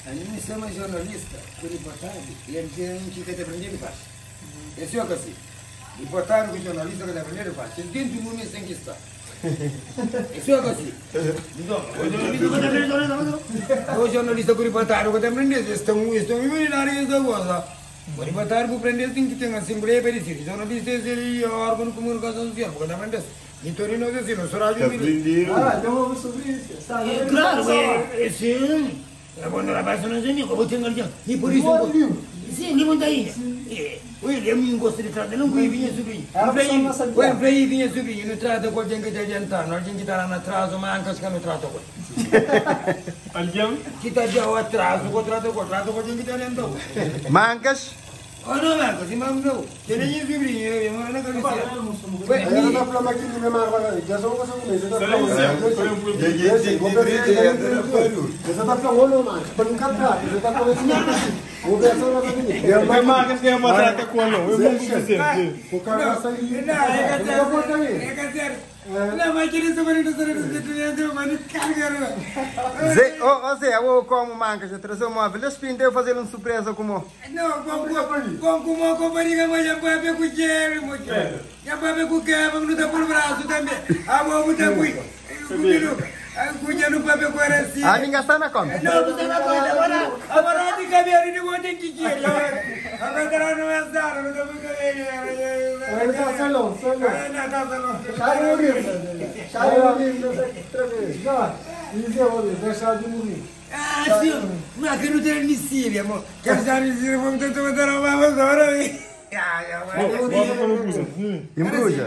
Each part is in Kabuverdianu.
Ami N sta ma jornalista ku riportadu i algen ki ka ta prendedu faxi. É si ô ka si? Riportadu ku jornalista ka ta prendedu faxi. Es dentu lumi es ten ki sta. É si ô ka si? Nton, ô jornalista ka ta prendedu, ô jornalista ku riportadu ka ta prendedu, es ta es ta imunidadi ki es ta goza. Ô riportadu bu prende-s ten ki ten asenbleia pa disidi. Jornalista es é órgon di kumunikason susial, bu ka ta prende-s. Mi Tony nos é si, nos soraju Ta mi. prendedu. Ah, dja obi sobri isso. Sta na Claro, é sim. Quando rapaz não sei como tem alguém. E por isso. Bom livro. Sim, livro tá aí. Oi, eu me gosto de tratar, não conheço vinha sobrinho. Era só na Santiago. Oi, play vinha sobrinho, não trata com alguém que está adiantando, alguém que está lá no atraso, mancas que não trata com. Alguém? Que está já o atraso, com trata com, trata com alguém que está adiantando. Mancas. Oh, não, mancas, irmão, não. Tem nem sobrinho, eu moro na cabeça. Aí ela tá falando aqui no meu marco, já só você começa, tá falando. Você tá falando, mano, para nunca atrás, você tá falando assim, vou ver só na minha. Tem marcas que é uma trata com não. Eu vou dizer. O cara sai. Não, é que é que é sério. Não, mas queria saber do senhor, mas carga. Zé, ô, ô Zé, eu como mancas, eu trazer o móvel. Deixa eu fazer uma surpresa como. Não, com com uma companhia, mas já pape com gelo, moço. Já pape com quebra, não tá por braço também. A boa tá com com no pape com assim. Ah, ninguém está na conta. Não, você não conta agora. Agora de cabelo não vou ter que ir. Agora não é zaro, não tá com cabelo. Aí tá salão, salão. Não, tá salão. Sai o Sai o Já, isso é o deixar de morrer. Ah, sim, mas que não tem míssil, amor. Quero já míssil, vamos tentar matar uma agora. Bota para o buzo. Embruja.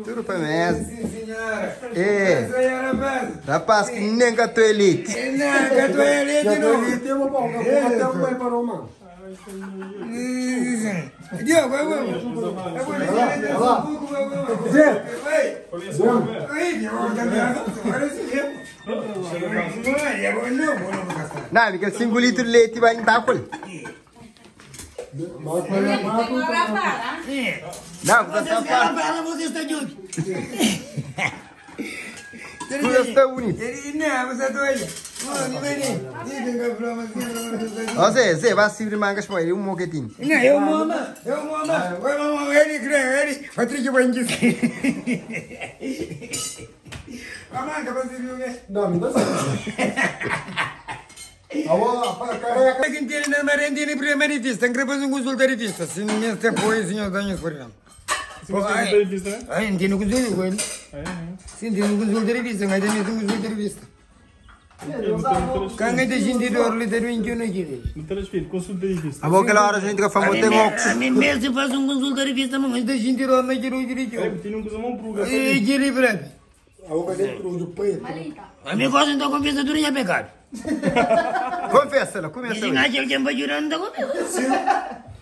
Tudo para mesa. Sim, senhora. É. Senhora, rapaz. Rapaz, que nem gato elite. Não, gato elite Já tô não. ali, tem uma pau, até o pai parou, mano. Diogo, eu vou. Eu vou. Zé. Oi. Oi, Diogo, também. Não, porque 5 litros de leite vai entrar com ele. Não, você está Para você está junto. Você está bonito. Não, você está doido. Ó Zé, Zé, vai se mangas para ele, um moquetinho. Não, eu mama, eu mama, eu mama, ele crê, ele, Patrick Banguis. Mamãe, você viu, né? Não, me dá Alô, careca. Quem tem na marendina primeira vista, não quer um consulta de vista, se não está pois, senhor danhos por não. Se você não tem vista, né? Ai, não tem consulta com ele. Sim, tem consulta de vista, mas tem consulta de vista. Canga de gente de orli de 21 aqui. No telespelho, consulta de vista. A boa aquela hora a gente que fama tem óculos. A mim mesmo faz um consulta de vista, mas de gente de orli aqui, aqui, É, aqui. tem um coisa mão bruga. E aquele breve. A boca dentro do peito. A mim gosta então confessa tudo é pecado. Confessa lá, começa Se lá. não aquele que vai jurando,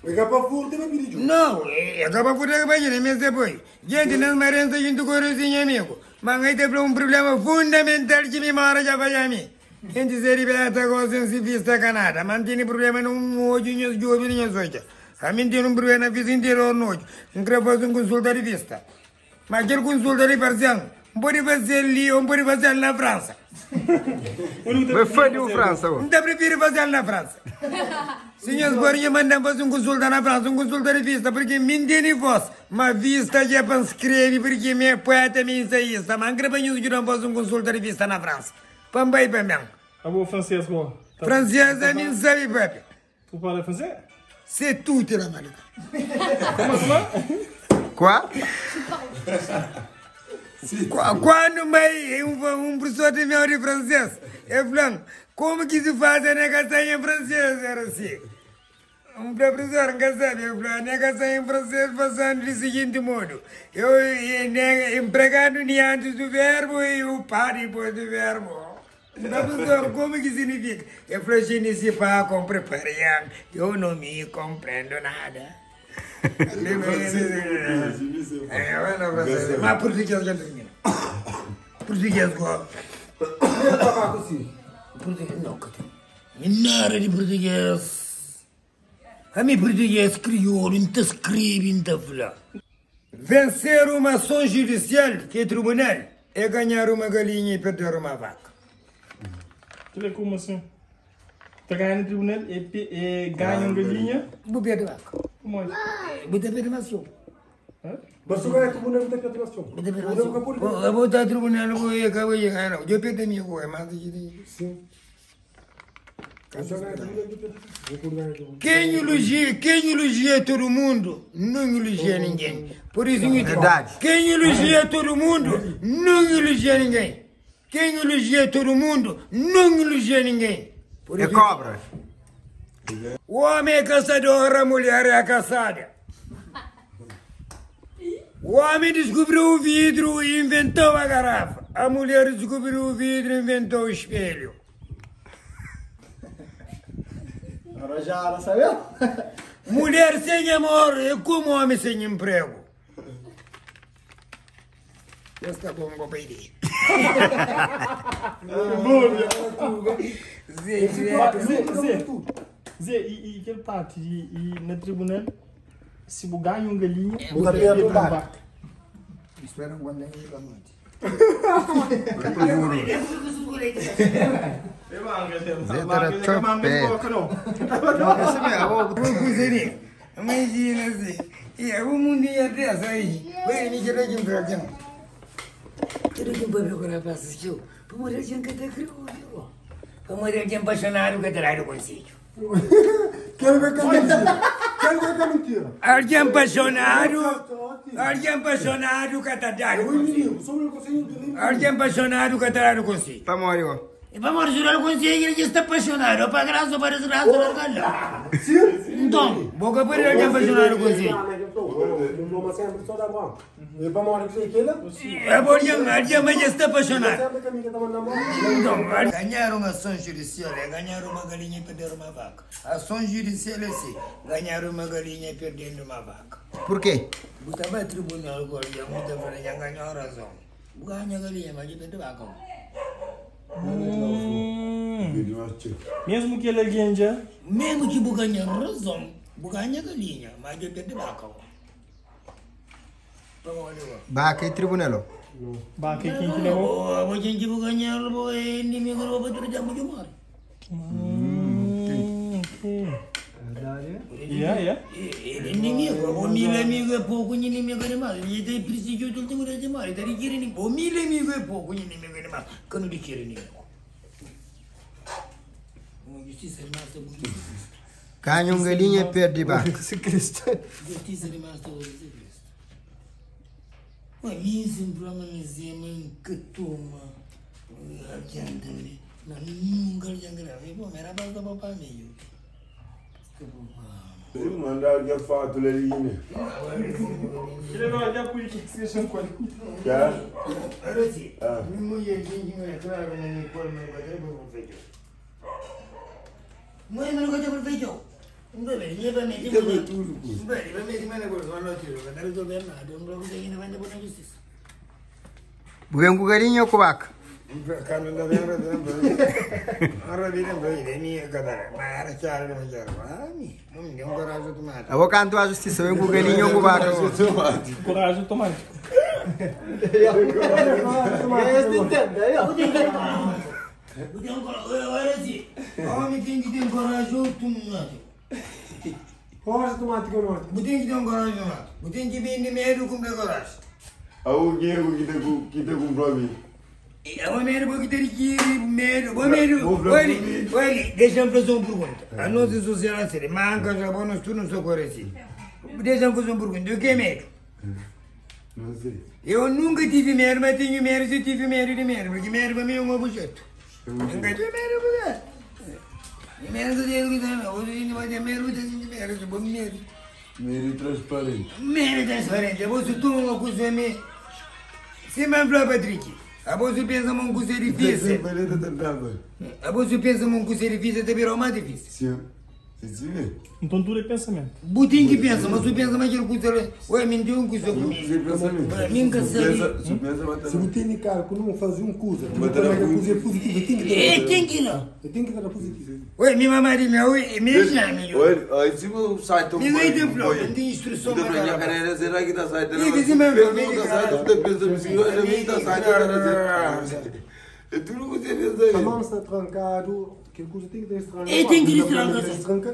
Pega pra furto, não me diz. Não, acaba por aí, mas depois. Gente, nas marentas, gente corazinha, amigo. Mas aí tem um problema fundamental que me mora já vai a mim. Gente, se liberta gosta se vista canada. Mas tem problema no olho, nos jovens, nos oito. A mim tem um problema na vista inteira noite. Não quero fazer um consulta de vista. Mas aquele consulta de parceiro, não pode fazer ali, não pode fazer na França. Vai fazer o França, ó. Não prefiro fazer na França. Senhores, borinha mandam fazer um consulta na França, um consulta de vista, porque me entende voz. Mas vista já para escrever, porque minha poeta, minha ensaísta. Mas não quero que não fazer um consulta de vista na França. Pambai para mim. A boa francês, bom. Francesa, nem sabe, papi. Tu fala francês? C'est tout, la malika. Como, como? Qual? Quando mãe, um professor de meu de francês, eu falando, como que se faz a negação em francês? Era assim. Um professor não sabe, eu falei, a negação em francês passando do seguinte modo. Eu, empregando ni antes do verbo e o par depois do verbo. Professor, como que significa? Eu falei, je ne sais pas comprendre rien. Eu não me compreendo nada. É, mas português já termina. Português, go. Português, não, Nada de português. A mim português crioulo, não te escreve, não te fala. Vencer uma ação judicial, que é tribunal, é ganhar uma galinha e perder uma vaca. Ele é como assim? Ta ganha na tribunal e pe e ganha un galinha. Bu perde baka. Pamodi? Bu ta perde más txeu. Mas su ganha tribunal bu ta perde más txeu. Bu ta perde más txeu. Bu ta tribunal bu e ka bu e ganha nau. Djo perde mi ku e más di ki. Sim. Quem elogia, quem elogia todo mundo, não elogia ninguém. Por isso, Verdade. quem elogia todo mundo, não elogia ninguém. Quem elogia todo mundo, não elogia ninguém. Por É isso, cobra. O homem é caçador, a mulher é a caçada. O homem descobriu o vidro e inventou a garrafa. A mulher descobriu o vidro e inventou o espelho. Arranjaram, sabe? Mulher sem amor é como homem sem emprego. Esta bomba para ir. Zé, Zé. Zé, Zé, Zé, e, e aquele parte de, e na tribunal, se bu ganha um galinha, Bu ta perde um vaca. Espera um guarda aí pra noite. Zé era chopé. Imagina assim. E é um mundinho dessa aí. Vai me querer que um dragão. Quero que um papel com a passa aqui. Para morrer de um que te criou, viu? Para morrer de um apaixonado que terá no conselho. Quero ver que é mentira. Quero ver que é mentira. Alguém apaixonado, alguém apaixonado que tá dando Eu conselho. inimigo, sou o conselho de limpo. Alguém apaixonado que tá dando conselho. Tá mori, ó. E vamos jurar o conselho, ele está apaixonado, ou para graça ou para desgraça, ou para Sim? Então, boca para alguém apaixonado com conselho. Não, sempre só dá bom. E para morrer que aquela? É bom, alguém mas está apaixonado. Sempre que a minha tá mandando Então, ganhar uma ação judicial é ganhar uma galinha e perder uma vaca. Ação judicial é assim, ganhar uma galinha e perdendo uma vaca. Por quê? Botava tribunal agora, já muita falha, já ganhou a razão. Ganha galinha, mas perde vaca. Mesmo que ele alguém já, Mesmo que bu ganha razão, bu ganha galinha, mas eu perde vaca. Vaca e tribunal, ó. vaca quem que levou. Oh, a gente bu ganhar, bu inimigo, bu bater jambu jumar. Ok. Yeah, yeah. Ele inimigo, o mil amigo é pouco, inimigo é demais. Ele tem prestígio do último demais, ele tem inimigo. O mil amigo é pouco, inimigo é demais. Quando ele quer inimigo. Uma justiça demais, justiça. Ganha um galinha e perde vaca. Justiça demais, Jesus Cristo. Ué, mim sempre uma mizema que toma. Adianta-me. Não, nunca lhe grave. Bom, era para papá meio. Mandar que fato ali, né? Ele não olha por que se chama quando. Já? Olha assim, minha mulher tinha claro, não me pôr meu cabelo perfeito. Mãe, meu cabelo perfeito. Bem, vai me dizer, mas não tiro, mas não resolver nada, não vou conseguir não vai pôr na justiça. Bu vem com galinha ou com vaca? Quando não vem, não vem, não Eu vou cantar a justiça, vem com galinha ou com vaca? Coragem automática. Este entende, aí, ó. Homem tem que ter coragem automático. Coragem automática ou não? Tem que ter um coragem automático. Tem que vender medo com coragem. O dinheiro que te que te comprou a mim. O medo porque tem que ir medo. O medo. Olha, olha, deixa-me fazer uma pergunta. A nossa sociedade seria, manca, já bom, nós tu não sou coragem. Deixa-me fazer uma pergunta. O que é medo? Não sei. Eu nunca tive medo, mas tenho medo se eu tive medo de medo, porque medo para mim é um objeto. Nunca tive medo, porque... Medo de que tem, hoje não vai ter medo, tem medo, eu vou medo. Medo transparente. Medo transparente, você toma uma coisa me... Se me fala, Patrick, a você pensa uma coisa difícil. Transparente tentava. A você pensa uma coisa difícil, até virou mais difícil. Sim. Se vê. Então tudo é pensamento. Butin que pensa, mas você pensa mais que coisa... Ué, me deu um coisa comigo. Sem pensamento. Nunca sabe. Se pensa, vai Se você tem cara que não fazer um coisa, tu Mas não era pode muito- coisa positiva, tem que É, ter. tem que não. Tem que ter positivo. Ué, minha mamãe me oi, me chama. Olha, aí se o site Ninguém tem flor, não tem instrução Kita para punya dar. carreira será que tá saindo? Ih, vizinho, meu, Pensa, meu, tá saindo, tu pensa, vizinho, olha, tá saindo, tá saindo. É tudo que você pensa aí. Tamam está trancado, Kel kuza ten ki ta distranka. E ten ki distranka. Distranka.